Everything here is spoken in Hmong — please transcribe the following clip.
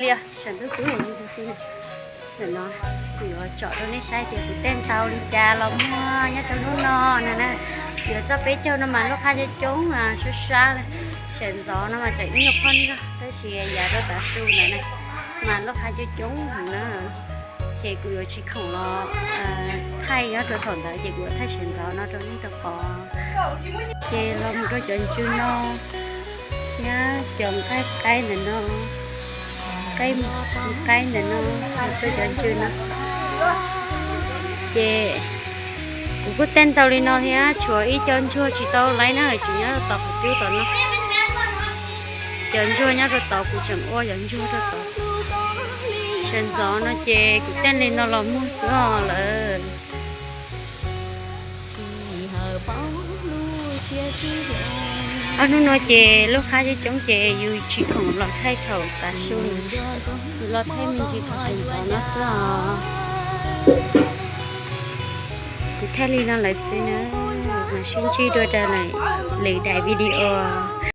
Li os, saum ntuj twb yog yus tus ti. Ntawm no kuv yuav tsom rau nej saib tias kuv tej ntau li cas los muag nyob rau hnub no na na. Yuav txog peb caug no mas lub qhab coob coob, sab sab, sawv ntxov no mas tseem ib nyuag phoj nrog, tab sis yav rau tav su ntawd na mas lub qhab coob coob heev na. Ces kuv yuav tsis khoom los thaij nyob rau thaum ntawd, ces kuv yuav thaij sawv ntxov no rau nej tau pom. Ces los mus rau cov ntsws no, nyob cov nqaij qaib ntawm no, nqaij qaib ntawm no, los rau cov ntsws no. Ces kuv kuj tej ntau li no thiab, tshuav ib co ntsuag tsis tau laib na, tseem nyob rau tod qhov cub tom no. Cov ntsuag nyob rau tod, kuv tseem ua cov ntsuag rau tod. Sawv ntxov no ces kuv tej li no los muag xwb os lawm. Ob hnub no ces lub qhab coob coob ces yus tsis khoom los thaij thaum tav su na, yus los thaij me ntsis thaum sawv ntxov no xwb os. Kuv thaij li no lawm xwb na, mam sib ntsib dua rau lwm daim video.